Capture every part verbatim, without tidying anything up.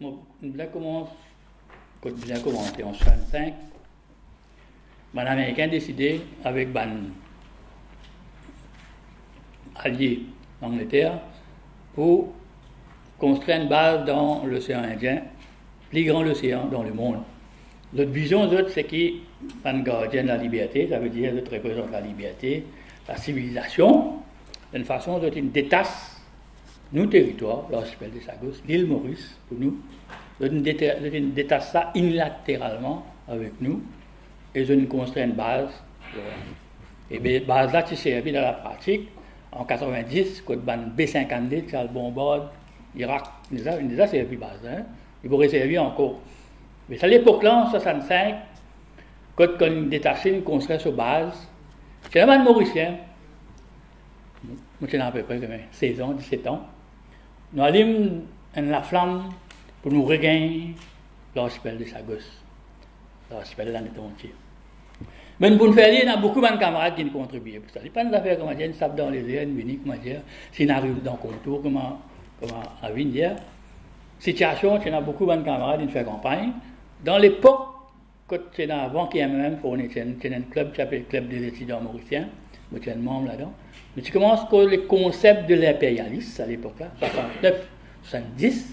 Nou bizin koumans, kot bizin koumanse an swasant-sink, bann Amerikin deside avek bann alie Langleter pou konstrir enn baz dan Losean Indien, pli gran losean dan lemond. Zot vizion, zot, se ki bann gardien laliberte, savedir zot reprezant laliberte, lasivilizasion, dan enn fason zot inn detas nou teritwar, larsipel de Sagos, lil Moris, pou nou. Zot inn deta-, zot inn detas sa inilateralman avek nou, e zot inn konstrir enn baz. E be, baz la ti servi dan lapratik an katrovin-dis, kot bann B sinkannde ti al bonbard Irak. Inn deza, inn deza servi baz la, en. Li pou reservi ankor. Me sa lepok la, an swasant-sink, kot, kan inn detase, inn konstrir so baz, ti ena bann Morisien, mo ti ena apepre konbien, sez an, diset an, nou alim enn laflam pou nou regagn larsipel de Sagos, larsipel la net antie. Me pou nou fer li, ena boukou bann kamarad ki'nn kontribie pou sa. Li pa enn zafer, koumadir, inn sap dan lezer, inn vini, koumadir, si inn ariv dan kontour, kouma, kouma avinn dir. Sitiasion, ti ena boukou bann kamarad inn fer kanpagn. Dan lepok, kot ti ena, avan ki M M M form, ti ena, ti ena enn klib, ti apel Club des Étudiants Mauriciens, mo ti enn manm ladan. Nou ti koumans koz le konsep de linperyalis, a lepok la, swasant-nef, swasant-dis.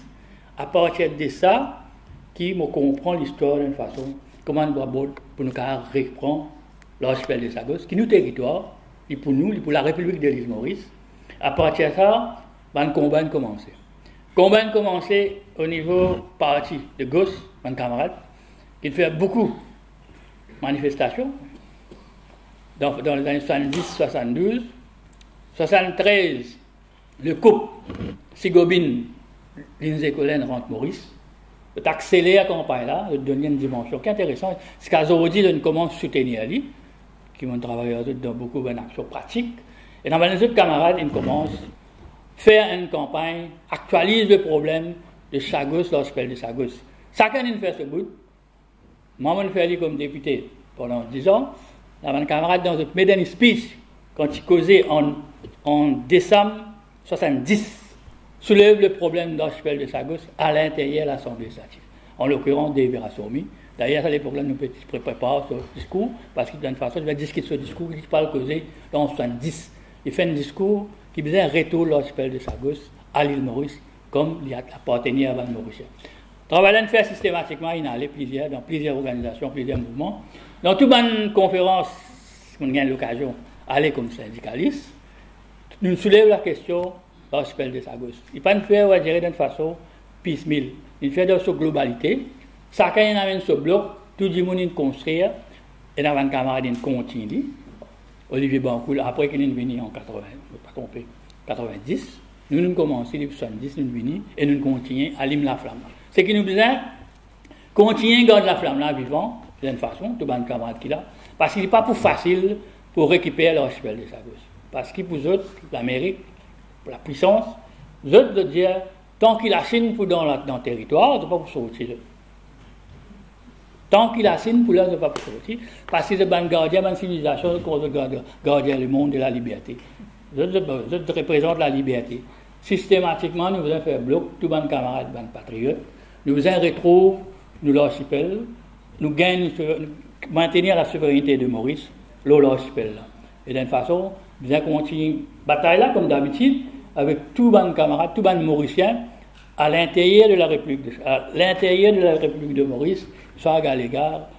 Apartir de sa, ki mo konpran listwar dan enn fason, kouma nou pou abord, pou nou kapav repran larsipel de Sagos, ki nou teritwar, li pou nou, li pou Larepiblik de Lil Moris. Apartir sa, bann konba inn koumanse. Konba inn koumanse o nivo parti de gos, bann kamarad, ki'nn fer boukou manifestasion dan, dan lezane swasant-dis, swasant-douz, swasant-trez, lekoup Sigobin, Lindsay Colin rant Moris. Zot akseler kanpagn la, zot donn li enn dimansion ki interesan. Ziska zordi, zot inn koumans soutenir li, ki monn travay ar zot dan boukou bann aksion pratik. E ena bann lezot kamarad inn koumans fer enn kanpagn, aktializ le problem de Sagos, larsipel de Sagos. Sakenn inn fer so bout. Mwa, monn fer li kom depite pandan diz an. Ena bann kamarad dan zot maiden speech, kan ti koze an, an desam swasant-dis, soulev le problem larsipel de Sagos a linteryer Lasanble Lezislatif, an lokirans Dave Rasourmi. Dayer, a lepok la, nou pe pre-, prepar so diskour, parski dan enn fason, li pe diskit so diskour ki li ti pe al koze dan swasant-dis. Li fer enn diskour ki bizin retourn larsipel de Sagos a Lil Moris, kom li a-, apartenir a bann Morisien. Travay la inn fer sistematikman, inn ale plizier, dan plizier organizasion, plizier mouvman. Dan tou bann konferans, monn gagn lokazion ale kom sindikalis, nou soulev lakestion larsipel de Sagos. Li pa'nn fer, oudire, dan enn fason piecemeal. Li'nn fer dan so globalite. Sakenn inn amenn so blok, tou dimoun inn konstrir, ena bann kamarad inn kontign li. Olivier Bancoul, apre ki li'nn vini an katrovin, mo pa tronpe, katrovin-dis, nou, nou'nn koumans li swasant-dis, nou'nn vini e nou'nn kontign alim laflam la. Seki nou bizin, kontign gard laflam la vivan, dan enn fason, tou bann kamarad ki la, parski li pa pou fasil pou rekiper larsipel de Sagos. Parski pou zot, Lamerik, lapwisans, zot, zot dir, tanki Lasinn pou dan la, dan teritwar, zot pa pou sorti, zot. Tanki Lasinn pou la, zot pa pou sorti, parski zot bann gardien bann sivilizasion, zot kouma zot gard-, gardien lemond de laliberte. Zot, zot, zot reprezant laliberte. Sistematikman, nou bizin fer blok tou bann kamarad, bann patriot. Nou bizin retrouv nou larsipel, nou gagn, nou, nou mantenir lasouvereinite de Moris lor larsipel la. E dan enn fason, bizin kontign batay la, kom dabitid, avek tou bann kamarad, tou bann Morisien, a linteryer de Larepiblik de, a linteryer de Larepiblik de Moris, swa Gall et Gard,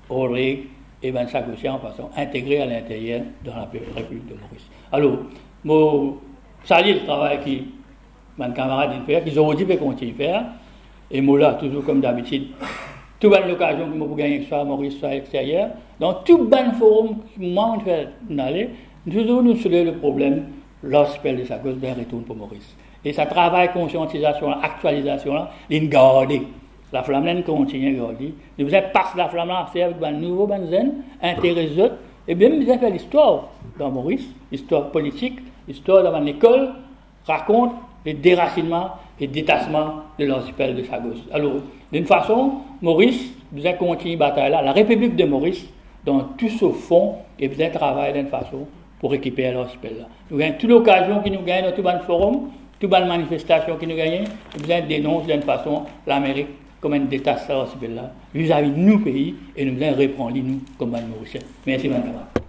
Old Reg e bann Sagosien an fason integre a linteryer dan Larepiblik de Moris. Alor, mo salie le travay ki bann kamarad inn fer, ki zordi pe kontign fer, e mo la touzour kom dabitid, tou bann lokazion ki mo pou gagn, swa Moris, swa exteryer, dan tou bann forom ki mwa monn fer, monn ale, touzour nou soulev le problem, larsipel de Sagos bizin retourn pou Moris. E sa travay konsiantizasion la, aktializasion la, li'nn garde. Laflam la, li'nn kontign gard li. Nou bizin pas laflam la, se avek bann nouvo, bann zenn, interes zot, e mem bizin fer listwar dan Moris, listwar politik, listwar dan bann lekol, rakont le derasinnman e detasman de larsipel de Sagos. Alor, dan enn fason, Moris bizin kontign batay la, Larepiblik de Moris, dan tou so fon, e bizin travay dan enn fason pou rekiper larsipel la. Nou gagn tou lokazion ki nou gagn dan tou bann forom, Tou bann manifestasion ki nou gagne, nou bizin denons dan enn fason Lamerik kouma enn deta sa arsipel la, vizavi nou pei, e nou bizin repran li nou kouma bann Morisien. Mersi bann kamarad.